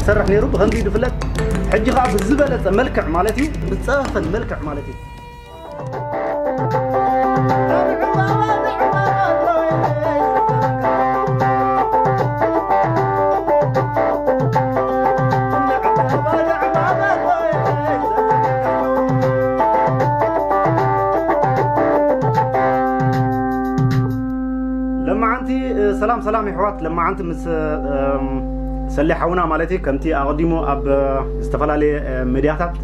ዝሰርሕ ነይሩ ብኸምዚ እዩ ዝፍለጥ። ሕጂ ኸዓ ብዝበለጸ መልክዕ ማለት እዩ፣ ብዝጸፈፈን መልክዕ ማለት እዩ። ለማዓንቲ፣ እ፣ ሰላም ሰላም የሕዋት። ለማዓንቲ ምስ፣ እም፣ ሰሌ ሓውና ማለት እዩ፣ ከምቲ ኣቐዲሙ ኣብ፣ እ፣ ዝተፈላለየ፣ እ፣ ሚድያታት፣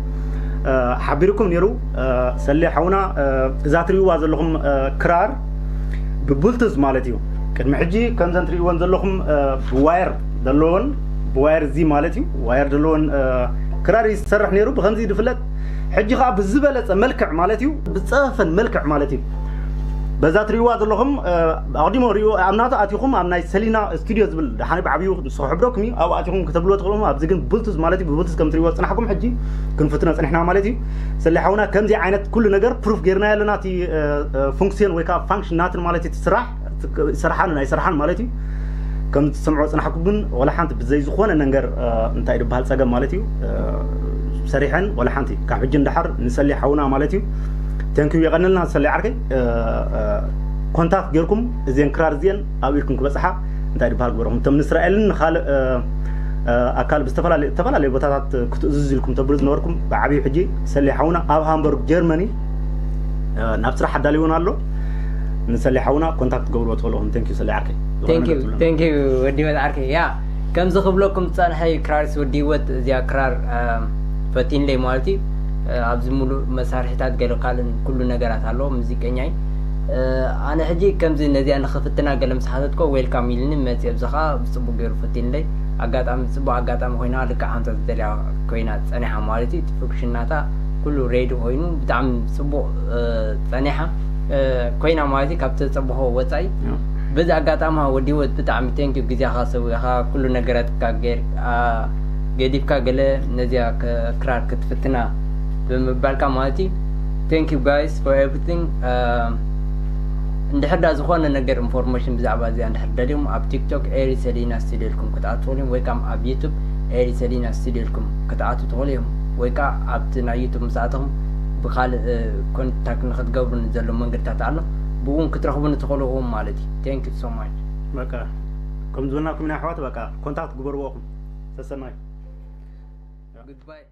እ፣ ሓቢርኩም ነይሩ። እ፣ ሰሌ ሓውና፣ እ፣ እዛ ትርእይዋ ዘለኹም፣ እ፣ ክራር ብቡልቱዝ ማለት እዩ። ቅድሚ ሕጂ ከምዘን ትርእይወን ዘለኹም፣ እ፣ ብዋየር ዘለዎን፣ ብዋየር እዚ ማለት እዩ፣ ዋየር ዘለዎን፣ እ፣ ክራር እዩ ዝሰርሕ ነይሩ። ብኸምዚ እዩ ዝፍለጥ። ሕጂ ኸዓ ብዝበለጸ መልክዕ ማለት እዩ፣ ብዝጸፈፈን መልክዕ ማለት እዩ። በዛ ትርእይዋ ዘለኹም፣ እ፣ ኣቕዲሞ ርእዩ፣ ኣብ ናቱ ኣቲኹም፣ ኣብ ናይ ሰሊና ስቱድዮ ዝብል ደሓን ብዓብዩ ንሱ ክሕብረኩም እዩ። ኣብኡ ኣቲኹም ክተብልዎ ትኽእሉ። ኣብዚ ግን ብሉቱዝ ማለት እዩ፣ ብብሉቱዝ ከም ትርእይዎ ዝጽናሕኩም ሕጂ ክንፍትኖ ጽኒሕና ማለት እዩ። ሰሌ ሓውና ከምዚ ዓይነት ኩሉ ነገር ፕሩፍ ጌርናዮ ኣለና። እቲ፣ እ፣ እ፣ ፉንክስዮን ወይ ከዓ ፋንክሽን ናትን ማለት እዩ፣ እቲ ስራሕ፣ እቲ ስርሓን ናይ ስርሓን ማለት እዩ። ከም ትሰምዖ ጽናሕኩም ግን ወላ ሓንቲ ብዘይ ዝኾነ ነገር፣ እ፣ እንታይ ዝበሃል ጸገም ማለት እዩ፣ እ፣ ሰሪሐን ወላ ሓንቲ ካብ ሕጂ እንዳሓር ንሰሌ ሓውና ማለት እዩ። ቴንኪዩ የቐንልና ሰሌ ዓርከይ። እ፣ እ፣ ኮንታክት ጌርኩም እዚን ክራር እዚን ኣብ ኢድኩም ክበጽሓ እንታይ ዝበሃል ግበርኩም። እቶም ንእስራኤልን ንኻልእ፣ እ፣ እ፣ ኣካል ብዝተፈላለዩ፣ ዝተፈላለዩ ቦታታት ክትእዝዙ ኢልኩም ተብሉ ዝነበርኩም ብዓብዩ ሕጂ ሰሌ ሓውና ኣብ ሃምበርግ ጀርመኒ፣ እ፣ ናብ ስራሕ ኣዳልዩና ኣሎ። ንሰሌ ሓውና ኮንታክት ገብርዎ ትኽእሉ ኢኹም። ቴንኪዩ ሰሌ ዓርከይ። ዝኾነ ቴንኪዩ፣ ነገር ትብሉ? ቴንኪዩ ወዲ ህይወት ዓርከይ። ያ፣ ከምዚ ክብለኩም ዝጸንሐ ክራርስ ወዲ ህይወት እዚኣ ክራር፣ እ፣ ፈቲንለይ ማለት እዩ። እ፣ ኣብዚ ሙሉእ መሳርሒታት ገለ ካልእን ኩሉ ነገራት ኣለዎ፣ ሙዚቀኛ እዩ። እ፣ ኣነ ሕጂ ከምዚ ነዚኣ ንኽፍትና ገለ ምስ ሓተትኮ ዌልካም ኢልኒ መጺአ፣ ኣብዚ ኸኣ ብጽቡቕ ገይሩ ፈቲንለይ። ኣጋጣሚ ጽቡቕ ኣጋጣሚ ኮይና ልክዕ ሓንሳብ ዝደልያ ኮይና ጸኒሓ ማለት እዩ። እቲ ፉንክሽን ናታ ኩሉ ሬዲ ኮይኑ ብጣዕሚ ጽቡቕ፣ እ፣ ጸኒሓ፣ እ፣ ኮይና ማለት እዩ። ካብ ተጸብኾ ወጻኢ ያ። በዚ ኣጋጣሚ ወዲ ህይወት ብጣዕሚ ቴንኪዩ፣ ግዜኻ ሰዊእኻ ኩሉ ነገራትካ ገይር-፣ ኣ፣ ገዲፍካ ገለ ነዚኣ ክ-፣ ክራር ክትፍትና ብምባልካ ማለት እዩ። Thank you guys for everything። እ፣ እንድሕር ዳ ዝኾነ ነገር ኢንፎርሜሽን ብዛዕባ እዚኣ እንድሕር ደልዮም ኣብ ቲክቶክ ኤሪ ሰሊና ስቱድዮ ኢልኩም ክትኣትዉ ትኽእሉ እዮም፣ ወይ ከም ኣብ ዩቱብ ኤሪ ሰሊና ስቱድዮ ኢልኩም ክትኣትዉ ትኽእሉ እዮም፣ ወይ ከዓ ኣብቲ ናይ ዩቱብ ምስ ኣተኹም ብኻልእ፣ እ፣ ኮንታክት ንክትገብሩኒ ዘሎ መንገድታት ኣሎ፣ ብኡ እውን ክትረኽቡኒ ትኽእሉ እዮም ማለት እዩ። Thank you so much። በቃ ከም ዝበልናኩም ኢና ኣሕዋት፣ በቃ ኮንታክት ግበርዎ ኢኹም። ሰሰናዩ። Goodbye።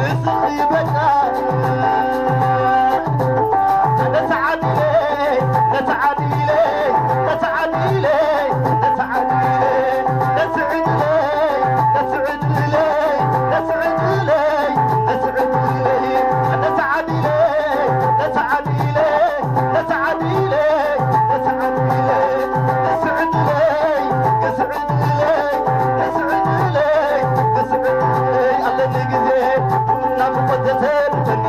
እስኺ በቃ ነተዓዲለ ነተዓዲለ ነተዓዲለ ነተዓዲለ ነስዕድለይ ነስዕድለይ ነስዕድለይ ነስዕድለይ ነተዓዲለ ነተዓዲለ ነተዓዲለ ነተዓዲለ ነስዕድለይ ነስዕድለይ ነስዕድለይ ነስዕድለይ ኣለኒ ግዜ ናፍቆት ዘሰንፈኒ